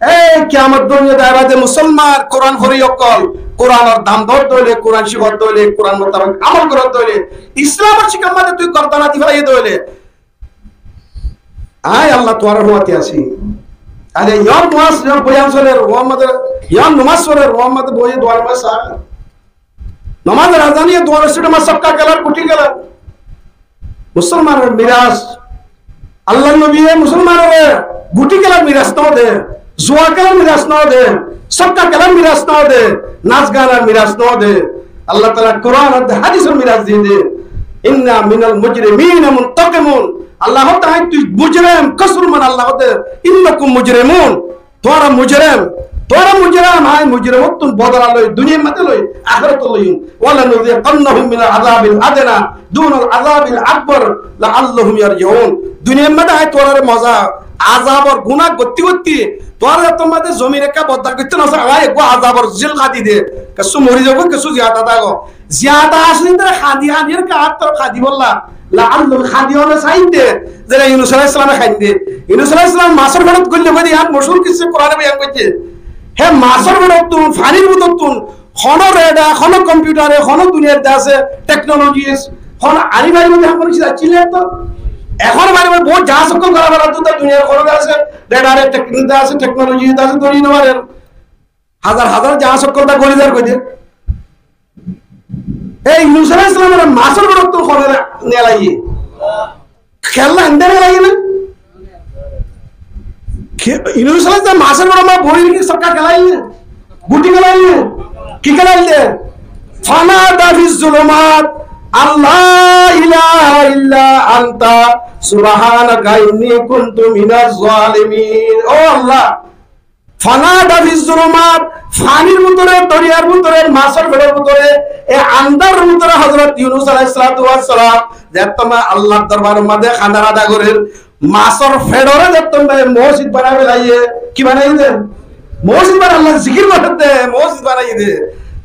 Ei kiyamot dóriya daiba de musolman Kuran fori ókkol, Kuranor dam dór dóile, Kuran cíkor dóile, Kuran mutabek amol gorór dóile, Islamor cíkar mazé tui gordana di félaiye dóile. Añí Allah tuáñrar fuati así. Are yián nomaz, yián boyan soler, uwar mazé, yián nomaz soler, uwar mazé boiye duwar mazé saá. Nomazor azan iye duwar sóite mazé sokka gelar, guthi gelar. Musolmanor miras. Allar nobiye musolmanore Guthi kélar miras no de, zuwa kélar miras no de, sokka kélar miras no de, nas ganar miras no de. Allah taala Kuran ar hádisor miras diye de. Inna minal mujrimina muntaqimun. Allah hoódde, añí tui mujrim, kosurman Allah hoódde, innakum mujrimun. Tuáñra mujrim, tuáñra mujrim, añí mujrimottún bodola loi, duniyar maze loi, ahératot loi. Wala nuziqannahum minal azabil adna dunal azabil akbar la'allahum yarji'un. Duniyar maze añí tuáñrare moza, azabor guná gotti gotti, tuáñra zettót maze zomin ekká boddar goittó no só, añí eggúa azabor zil hadi de. Kessú mori zaibo, kessú ziyada táibo. Ziyada asé de hadi hadi, ar ka attor hadi bolla. La'allahum, hadi óne saide, zera Yunus aláihissalame hainde. Yunus aláihissalam masor feçot goille goille, ar mochúr kissá Kurane boyan goijje. Hé masor feçottún, fanir bútottún, hono radar, hono computer, hono duniyar de asé technologies, hono ani bari bari hono kiccú accíl na to. Ehón bari bari bout jahaz okkol gora gora to duniyar hono de asé, radar e techn-, de asé, technology de asé, dóri no farer. Házar házar jahaz okkol ta goli zar goi de. Ei Yunus aláihissalamore masor feçottún hone nelaiye. Kella ende nelaiye na? Ke-, Yunus aláihissalam masor feçot ma boi ki sokka kelaiye? Guthi kelaiye? Ki kelaiye? Fanada fiz zulumat, an la ilaha illa anta, subhanaka inni kuntu minaz zalimin. Ó Allah, fanada fiz zulumat, fanir bútore, doriyar bútore, masor feçor bútore, e andar bútore Hozrot Yunus aláihissalatu wassalam, zettót maze Allar dorbar maze hánda rada gorer, masor feçore zettót maze mosjid banai felaiye, ki banai de? Mosjid banai, Allar zikir gorer de, mosjid banai de.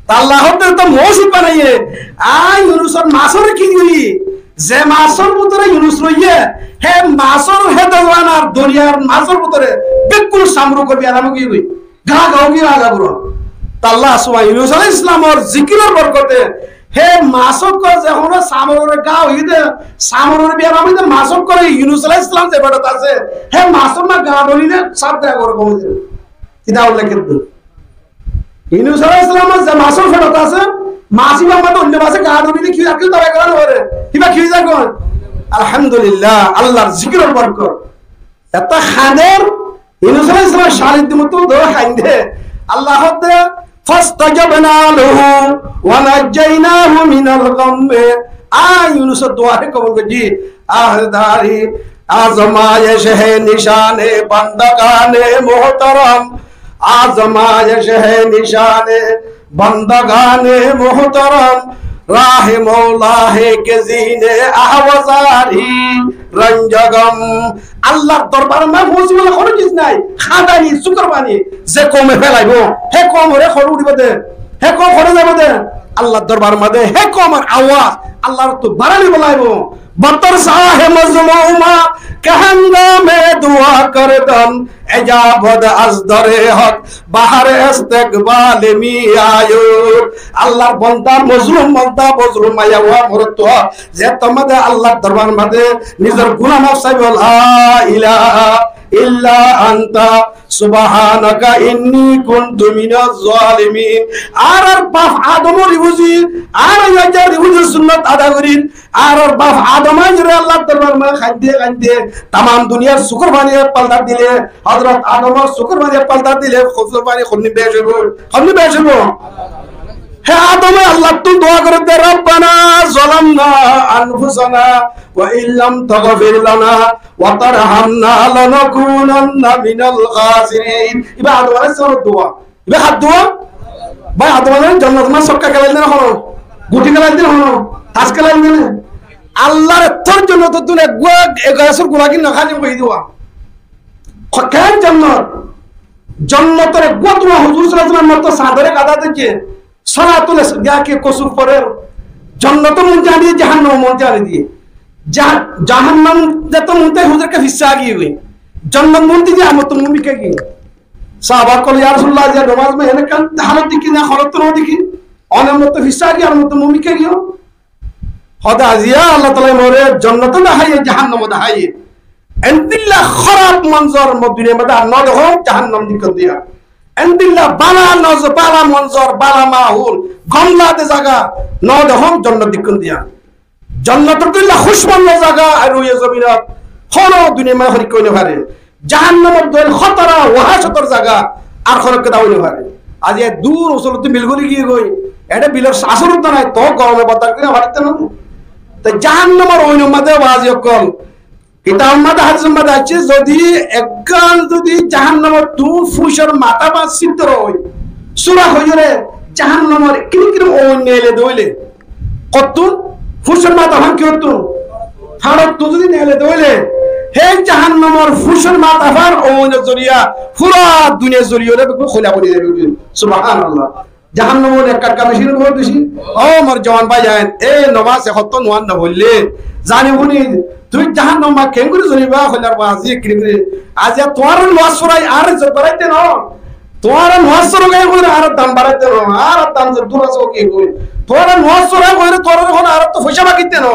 Talla hotte to mosjid banaiye, añí Yunusor masor ki gori? Ze masor bútore Yunus roiye, hé masor hé dózanar doriyar masor bútore bekkún samruk ói biyaram ói giyói, gá gá ói giyói, gá gá guro. Talla suwa Yunus aláihissalamor zikiror borkote hé mas okkol ze hono samrure gá ói de, samrure biyaram ói de, mas okkol Yunus aláihissalam ze feçot asé, hé masor na gá dóri de, saf gá guro kom ói de. Kitabolla lekíye de. Yunus aláihissalam ze masor feçot asé, mas iba maze oinno mase gá dóri de ki, ar ki dóri gora no fare. Iba ki ói zagói? Alhamdulillah, Allar zikiror borkot. Etta hander, Yunus aláihissalam salir dimottu dóri hainde. Allah hoódde, fastajabna lahu wa najjaynahu minal ghammi. Añí Yunusor duare kobul goijjí. Ahdari آزمائش ہے نشان بندگان محترم، آزمائش ہے نشان بندگان محترم، راہ مولا ہے کہ زین اہوزاری رنج غم۔ Allar dorbar maze fouñsibálla hono kiccú nai, hádani, sukor fani, ze koume felaibo, hé koumore hor uçíbo de, hé koum hore zaibo de, Allar dorbar maze hé koumor awaz Allar ottu barani felaibo. بترسا ہے مظلوم کہ ہنگام دعا کردن، اجابت از در حق بہر استقبال می آید۔ Allar bonda, mozlum bonda, mozlum maiyafuwa morotfuwa, zettót maze Allar dorbar maze nizor guná maf saibo, لا إله إلا أنت سبحانك إني كنت من الظالمين۔ Añárar baf Adomor rifuzi, añára yó aijja rifuzi sunnot ada gorir, añárar baf Adom aijjore Allar dorbar maze hainde hainde tamam duniyar sukor fani palta dile, Hozrot Adomor sukor fani palta dile, sukor fani honni beci óibo, honni beci óibo? Hé Adome Allattú dua gorer de, ربنا ظلمنا أنفسنا وإن لم تغفر لنا وترحمنا لنكونن من الخاسرين۔ Iba Adom aláihissalamor dua. Iba hár dua? Bái, Adom aláihissalam jonnotor maze sokka kelail de no hono, guthi kelail de no hono, tas kelail de no? Allar ettór jonnotottún eggúa, eggúa asur guná gín no háli hoi dua. Ho-, ken jonnot? Jonnotor eggúa dua huzur sallallahu alaihi wasallam matro sadore gada dejje, salatul is-, giyá ki kosur forer, jonnoto mun jani diye, jahannamo mun jani diye. Jah-, jahannam zettót mun tai huzur ke fissá giyói. Jonnot mun diye, jahannamot mun bikká giyói. Sahaba ókkol, ya Rasulullah, aijja nomaz maze enekkan halot dekí na, halot to no dekí. One motto fissá giyói, one motto mun bikká giyói. Hoóde aijja Allah taala more jonnot dahaiye, jahannamo dahaiye. Endilla hóraf monzor mo duniyar maze ar no dehóm, jahannam dikkán diya. Endilla bála noz-, bála monzor, bála mahul, gomla de zaga no dehóm, jonnot dikkán diya. Jonnotor dilla kúcmon zaga ar ruye zominot hono duniyar maze horikka ói no fare. Jahannamor dóil hótara waháshotor zaga ar honó kiyá ói no fare. Aijja dur usolottú bil goli giyé goi, ede bilor asor uddá nai, to gorome bordac gori no fare no. Te jahannamor oinor mazé bazi okkol, kitab mazé hádis mazé aiccé, zodi ekkán zodi jahannamottú fúcor matá fán siddor ói, sura hoiyóre jahannamor kini kini oin neile dóile, hottún? Fúcor matá fán ki hottún? Fáñrottún zodi neile dóile, hé jahannamor fúcor matá fán oinor zoriya fura duniyar zoriya óre bekkún hoila boni zaibo. Subhanallah. Jahannamor ekka ekka mecin bóut beci. Ó mor juwan bái ain, e nomaz e hottó nomaz no foille, zani funi tui jahannamot kengori zoliba hoilar bazi kengori. Aijja tuáñra nomaz forai añáre izzot baraidde no. Tuáñra nomaz forai hoile añárar dam baraidde no, añárar dam ze dur asé ki hoil. Tuáñra nomaz forai hoile tuáñra hono añárattú foisa magidde no.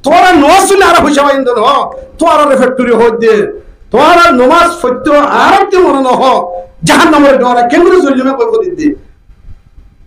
Tuáñra nomaz foille añára foisa magidde no. Tuáñrare factory hoidde. Tuáñra nomaz foitto añárattú mone no ho. Jahannamor dóra kengori zoliyum hoi hoidde.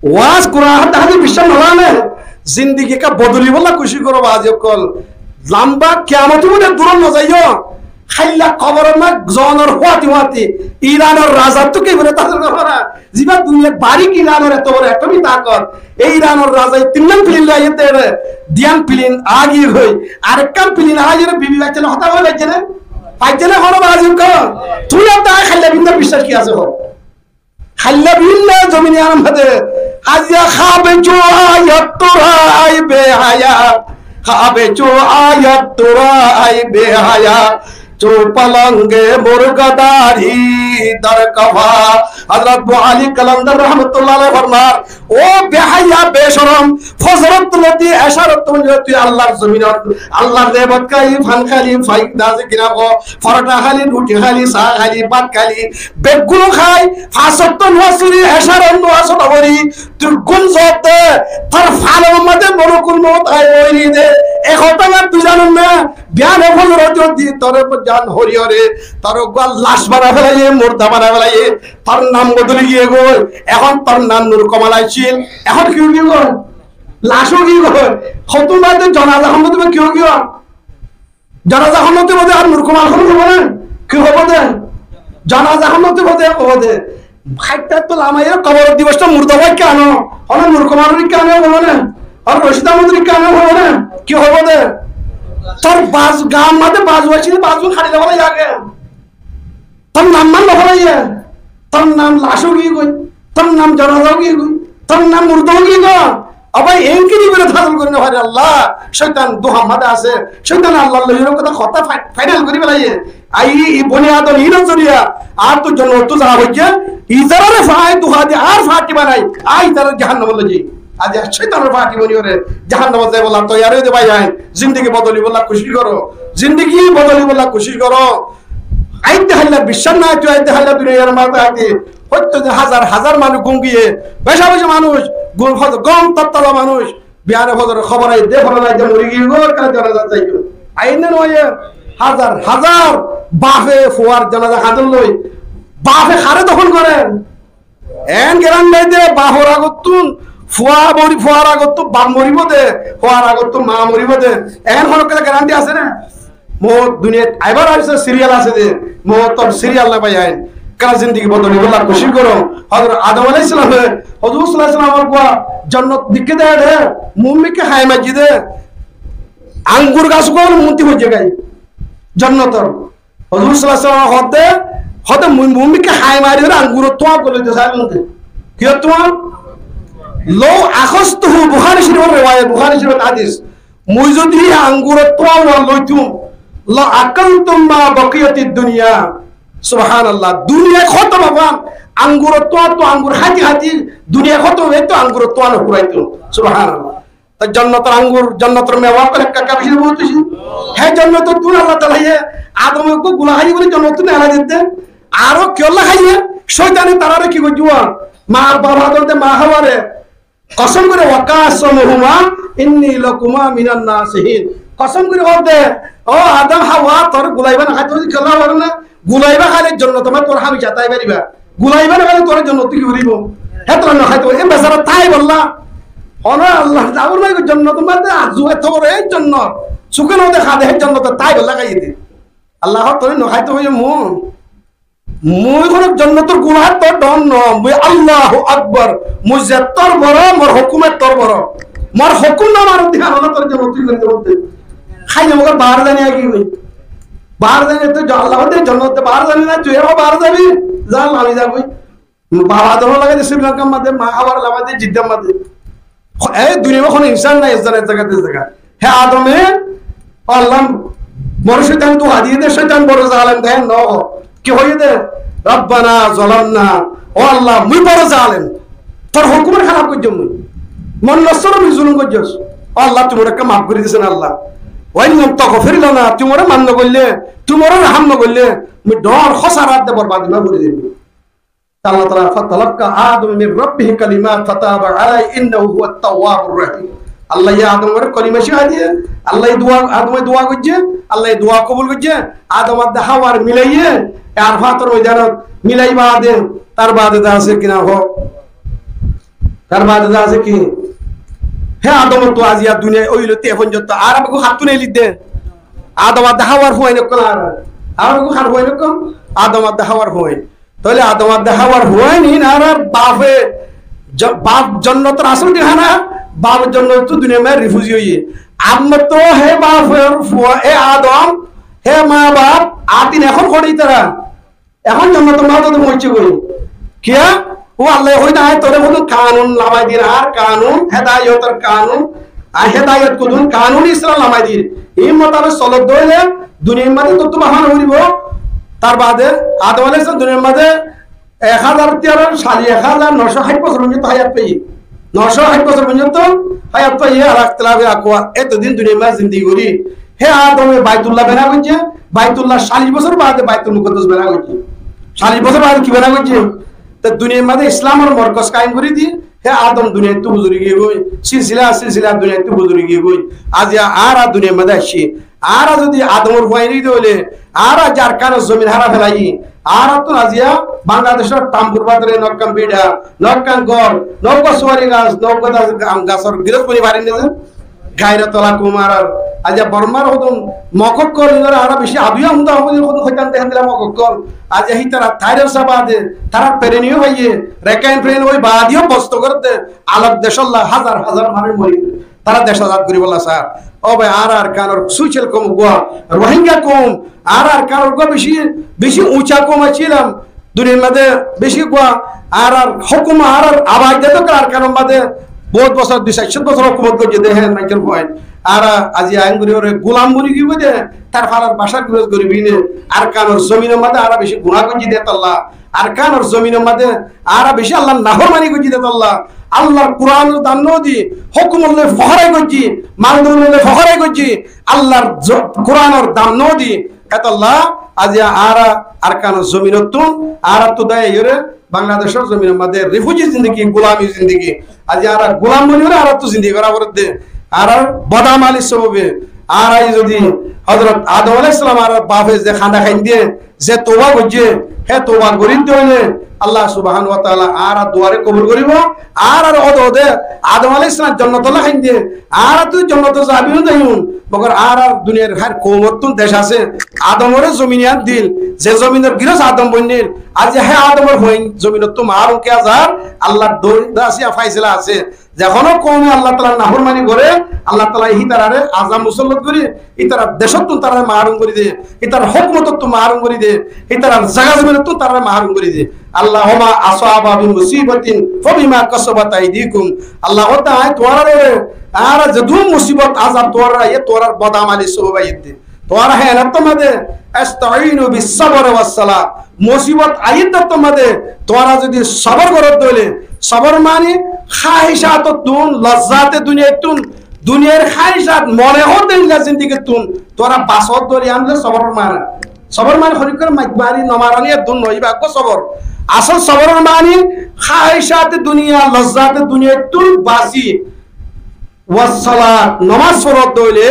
Waz Kuran hádis biccác no zane, zindigi ekka bodolibolla kucíc goro bazi okkol. Lamba kiyamot uore durot no zaiyo. Háilla koboror mazé zonor fúañti fúañti Iranor razattú ki bole tazar goro na. Ziba duniyar barik Iranor eto boro atomic takot. E Iranor razaye tinnán pilin loi aiyé de, diyan pilin aigiyé goi. Arekkán pilin aiyóre bibi bacca loi hotá hoi faijje ne? Faijje ne hono bazi okkol? Tui ar tai háilla bindar biccac ki asé ho? Háilla billa zomine aram hade. Aijja hábe jo ayat tora ai behaya. Hábe jo ayat tora ai behaya. Jo palonge murgadari dar kafa. Hazrat Abu Ali Kalandar rahmatullah alaih formar, ó behaya, becorom, fozorot loti, ecarot loti Allahr zominot, Allahr nebot kái, fan kái, fai daze kina ko, forota hái, ruti hái, sa hái, bát hái, beggún hái, fañs wokto nomaz fori, ecar nomaz fori, tui gúm zotte, tor falor mazé molokul mot ai moiri de, e hotá tui zanos na, biyane fozorot zodi tore jan hori hori, tore uggwá lac banai felaiye, murda banai felaiye, tor nam bodoli giyé goi, ehón tor nam Nur Kamal accíl, ehón ki ói giyé goi? Lac ói giyé goi. Hotá mazé jonaza hon no dibo, ki ói giyé goi? Jonaza hon no dibo de, ar Nur Kamal hon dibo ne? Ki hobo de? Jonaza hon no dibo de, hobo de. Háitta to lamaiyé kobor dibos to murda bái kiyá no? Hone Nur Kamal ri kiyá no hobo ne? Ar Rashid Ahmad ri kiyá no hobo ne? Ki hobo de? Tor baz, gaar mazé baz óiye de, baz gún hári laibo de age. Tor nam man no hoiye, tor nam lac ói giyé goi, tor nam jonaza ói giyé goi, tor nam murda ói giyé goi. Abar enkiri bere tazal gori no fare Allah, cóitan duhar mazé asé, cóitan Allahr loi hotá, hotá fai-, final gori felaiye. Ai, i boni Adam inor zoriya, ar to jonnot to za hoiye, itarare fai duha di, ar fati banai, ai itarare jahannamot loi zai. Aijja cóitanor fati boni ore jahannamot zaibolla toiyar ói de bái ain, zindigi bodolibolla kucíc goro, zindigi bodolibolla kucíc goro. Aijja háilla biccác nai, tui aijja háilla duniyar mazé aijja hoitó de házar házar manúc gúm giyé, beca beca manúc, gúm fozor gúm tattala manúc, biyane fozor kobor aiyé de, fozor aiyé de, mori giyé goi, kiyá jonaza zaibo. Aiyé ne no aiyé? Házar házar bafe fuar jonaza hádor loi, bafe hare dofon gore? En geran nai de, bafor agottún fua mori-, fuar agottún baf moribo de, fuar agottún ma moribo de. En honó kiyá guarantee asé né? Mout duniyat aibar asé, serial asé de, moutor serial no bái ain. Kiyá zindigi bodolibolla kucíc goro. Hozrot Adam alaihis salame, Huzur sallallahu alaihi wasallam uggwá jonnot dekké de, de, muúmikká hái maijjé de, angur gas uggwá muúntu foijjé goi jonnotor. Huzur sallallahu alaihi wasallam hoódde, hoódde mui, mui muúmikká hái mari óre anguror tuáñ goli diyé sailum de. Kiyór tuáñ? Law akhastuhu, Bukhari Shorifór rewayot, Bukhari Shorifór hádis. Mui zodi anguror tuáñ uggwá loitum, la akaltum ma baqiyatid dunya. Subhanallah. Duniyai hótom óibo, anguror tuáñttu angur háiti háiti duniyai hótom óibo, ettu anguror tuáñ no furaitum. Subhanallah. Te jonnotor angur, jonnotor mewa ókkol ekka ekka beci bóut beci. Hé jonnotottún Allah taalaye Adome uggwá gula háiye buli jonnotottún neelai diyé de. Aró kiyólla háiye? Cóitane tarare ki goijjé? Ma baf ador de ma Háware kosom gorí, wa qasamahuma inni lakuma minan nasihin. Kosom gorí hoódde, ó Adam, Háwa, toré gula íba no háito, kiyólla hoór na? Gula íba háile jonnotor maze tuáñra hámica tái fariba. Gula íba no háile tuáñra jonnot ki goríbo? Hé tuáñra no háito, e besara táibolla. Honó Allah, Adamor maze jonnotor maze azu eto boro e jonnot. Suke no deká de, hé jonnot táibolla háiye de. Allah hoór tuáñra no háito hoiye mui. Mui hono jonnotor guláttor dhon no, mui Allahu Akbar. Mui zettór boro, mor hókum ettór boro. Mor hókum no manon de, añára tor jonnot tui gori dibou de. Háile mogor baáre zani agi goi. Baáre zani to Allah de jonnot de baáre zani na, tui aro baáre zabi. Za, lami za goi. Baba Adom ore lagai de Sri Lankar maze, ma Haware lagai de Jiddar maze. E duniyat hono insan nai, ek zon ek zagat, ek zagat. Hé Adome, Allah, more cóitan duha diye de, cóitan boro zalem de, no. Ki hoiye de? Rabbana zalamna, ó Allah, mui boro zalem. Tor hókumor hélaf goijjum mui. Mor nofsor mui zulum goijjum. Ó Allah, tui more ekka maf gori de sen Allah. Wa in lam taghfir lana, tui more maf no goille, tui more rahám no goille, mui dhor hósarat de borbadi maze gori dim. Allah Taala, فتلقى آدم من ربه كلمات فتاب عليه إنه هو التواب الرحيم. Allah ye Adom ore kolima cíkaiye diye, Allah ye dua, Adom e dua goijje, Allah ye dua kobul goijje, Adom ar de Hawar milaiye, ar fator moidanot milai bade, tar bade de asé ki na ho? Tar bade de asé ki? Hé Adom ottu aijja duniyai óilo te fonjotto, ar abar ekku háttun elidde. Adom ar de Hawar fuain okkol ar. Ar ekku hár fuain okkol, Adom ar de Hawar fuain. Tóile Adom ar de Hawar fuain ín añárar bafe, jo-, baf jonnotor asól thikana, baf jonnottú duniyar maze rifuzi óiye. Ammá to hé bafor fua, e Adom, hé ma baf, atin ehón hoçé ítara. Ehón jonnotor maze to foóñiccé goi. Kiyá? Ó Allah ye hoói de, añí tore hodún kanun lamai dir, añár kanun, hedayotor kanun, añí hedayot hodún kanun Islam lamai dir. Ín mutabek solot de óile duniyar maze tottú bafa no foribo. Tar bade Adom alaihissalam duniyar maze ek házar tiyar sali ek házar noshó háit bosór foijjonto háyat faiye. Noshó háit bosór foijjonto háyat faiye, ala ikhtilafe aqwal, etodin duniyar maze zindigi gorí. Hé Adome Baitullah bena goijje, Baitullah salic bosór bade Baitul Mukaddas bena goijje. Salic bosór bade ki bena goijje? Te duniyar maze Islamor morkoz kaim gorí di, hé Adom duniyaittú guzori giyé goi, silsila silsila duniyaittú guzori giyé goi. Aijja añára duniyar maze aiccí, añára zodi Adomor fuain ói de óile, añára Jharkhandor zomin hára felaiyí, añárattún aijja Bangladecor tambur bútore no ekkán biça, no ekkán gór, no uggwá suwari gas, no uggwá da-, am gasor giros boni farir né ze? Gairot wala koum añárar. Aijja Bormar hodún Mog okkol, inore añára beci aduya hunda hunda hodún hoitam de héndilla Mog okkol. Aijja hítara Tair Sha bade, tará peren yo faiye, Rakhine Peren ói bade yo bosto gorer de, alok decólla házar házar manúic mori giyé. Tará dec azad goríbolla sar. Ó bái, añára Arkanor special koum uggwá, Rohingya koum, añára Arkanor uggwá beci, beci uñca koum accílam. Duniyar maze beci uggwá, añárar hókum, añárar abad de to Arkanor maze bout bosór, dui sair cót bosór hókumot goijjé de, hé, Michael Point. Añára aijja ain gorí ore gulam boni giyé de, tar falar bacá gurus gorí bine, Arkanor zominor maze añára beci guná goijjí de tolla. Arkanor zominor maze añára beci Allar nafórmani goijjí de tolla. Allar Kuranor dam no di, hókumor loi fohórai goijjí, Mazlumor loi fohórai goijjí, Allar zo-, Kuranor dam no di. Etolla aijja añára Arkanor zominottún, añárattú dai aiyóre Bangladecor zominor maze rifuji zindigi, gulami zindigi. Aijja añára gulam boni ore añárattú zindigi gora forer de. Añárar bodamali sobabe, añára zodi Hozrot Adom alaihissalam añárar bafe ze kanda kainde, ze touba goijje, hé touba gorí de óile Allah subhanahu wa taala añárar duare kobul goríbo. Añárar ode ode Adom alaihissalam jonnotolla kainde, añára to jonnotot zabi no zaiyum, mogor añárar duniyar hár koumottún dec asé. Adomore zomin iyan dil, ze zominor giros Adom boinníl, aijja hé Adomor fuain zominottú marum kiya zar, Allar dor dasiya faisala asé. Ze hono koume Allah taalar nafórmani gore, Allah taala hítarare azab musallot gorí, hítarar decottún tarare marum gorí de, hítarar hókumotottún marum gorí de, hítarar zaga zominottún tarare marum gorí de. Allah, "Wa ma asaba min musibatin fa bima kasabat aydikum." Allah hoódde, añí tuáñrare, añára zedún musibot azab tuáñrare aiyé, tuáñrar bodamali sobabe aiyé de. Tuáñra hé enatto maze, "Istainu bis sabri was salah." Musibot aiyé de otto maze, tuáñra zodi sobor goró de óile, sobor mani háhicatottún, lozzate duniyaittún, duniyar háhicat mone hoó de endilla zindigittún tuáñra basó de óile, yián de sobor mani. Sobor mani honikka maik mari no marani eddún no, ibá uggwá sobor. Asól sobor mani háhicate duniya, lozzate duniyaittún basi. Wassalat, nomaz forot de óile,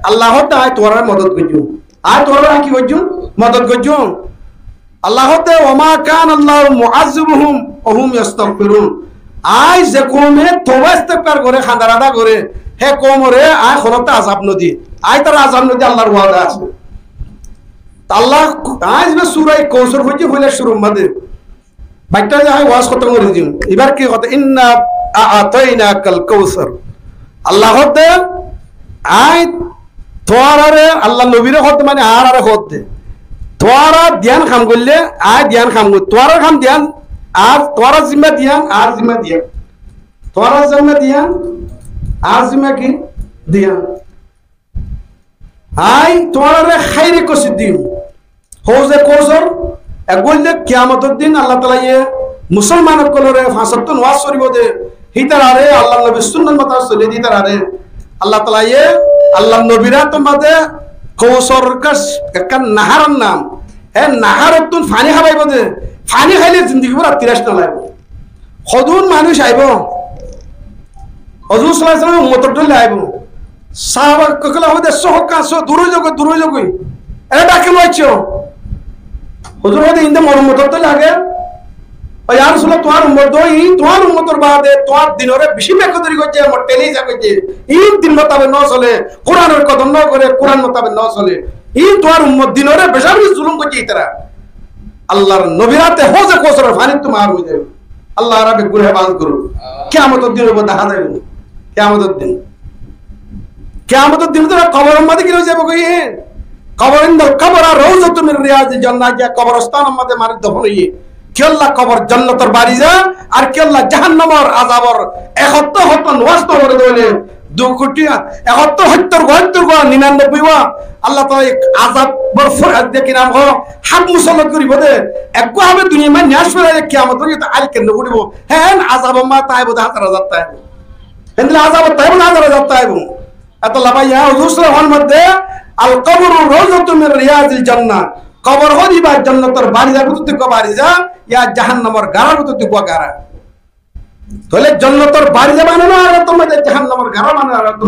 Allah hoódde añí tuáñrare modot goijjum. Añí tuáñrare ki goijjum? Modot goijjum. Allah hoódde, "Wa ma kana Allahu mu'azzibuhum wa hum yastaghfirun." Añí ze koume touba istigfar gore, kanda rada gore, hé koumore añí honotta azab no di. Añí tarare azab no di, Allar wada asé. Te Allah, aññí zibá Sura Kausar foijjí foila cúrur mazé, baiththá ze aññí waz hótom gorí diyum. Ibár ki hotá? Inna a'tainakal kausar. Allah hoódde, aññí tuáñráre, Allah nobiré hoódde, mane añáráre hoódde. Tuáñra diyan ham goillé, aññí diyan ham gorí. Tuáñrar ham diyan, añár, tuáñrar zimma diyan, añár zimma diyan. Tuáñrar zimma diyan, añár zimma ki? Diyan. Aññí tuáñráre háire kosí diyum. Houze Kausar, eggúa óilde kiyamotor din Allah taalaye musolman ókkolore fañs ottó nomaz foribó de, hítarare, Allar nobir sunnot motabek solé de hítarare Allah taalaye, Allar nobir átor mazé Kausar ekkán, ekkán naharor nam, e naharottún faní háwaibó de, faní háile zindigi búra tirac no laibo. Hodún manúic aibó. Huzur sallallahu alaihi wasallam ummotor dóilla aibó. Sahaba ókkole hoó de, "Só hókka, só, dur ói zagói, dur ói zagói." Ere dhaki loi aiccí. Huzur hoó de, "Inde mor ummotor dóilla age." "Ó ya Rasulullah, tuáñr ummot dóilla, tuáñr ummotor baade tuáñr dinoré beci bekodori goijjé, mor teli za goijjé. Ín din motabek no sole, Kuranor kodor no gore, Kuran motabek no sole. Ín tuáñr ummot dinoré beci beci zulum goijjé ítara." Allar nobir áte houze Kausaror fanittú maharum ói zaibo. Allah añára beggúnore hefazot gorouk. Kiyamotor din óibo, dahá zaibo. Kiyamotor din. Kiyamotor din to koboror mazé ki ói zaibo goi? Kobor, innal kabra rawzatun min riyadil jannah, ze koborstanor mazé manúic dofon óiye. Kiyólla kobor jonnotor bariza, ar kiyólla jahannamor azabor ekóttor hóttor nomaz no foré de óile, dui koti, ekóttor hóttor gua, hóttor gua, ninanobboi gua, Allah taala ek azab borfur, de ki nam hoó, haf musollat goribo de, eggúa hafe duniyar mazé niya asé de, kiyamotor dine ail kenne uçíbo, hen azabor mazé táibo de házar házar táibo. Héndilla azabot táibo de házar házar táibo. Etolla bái, ya Huzur sallallahu alaihi wasallam hoór de, "Al qabru rawzatun min riyadil jannah." Kobor hoó de ibá jonnotor barizar bútottu eggúa bariza, ya jahannamor garar bútottu eggúa gara. Tóile jonnotor bariza banano añárar mazé, jahannamor gara banano añárar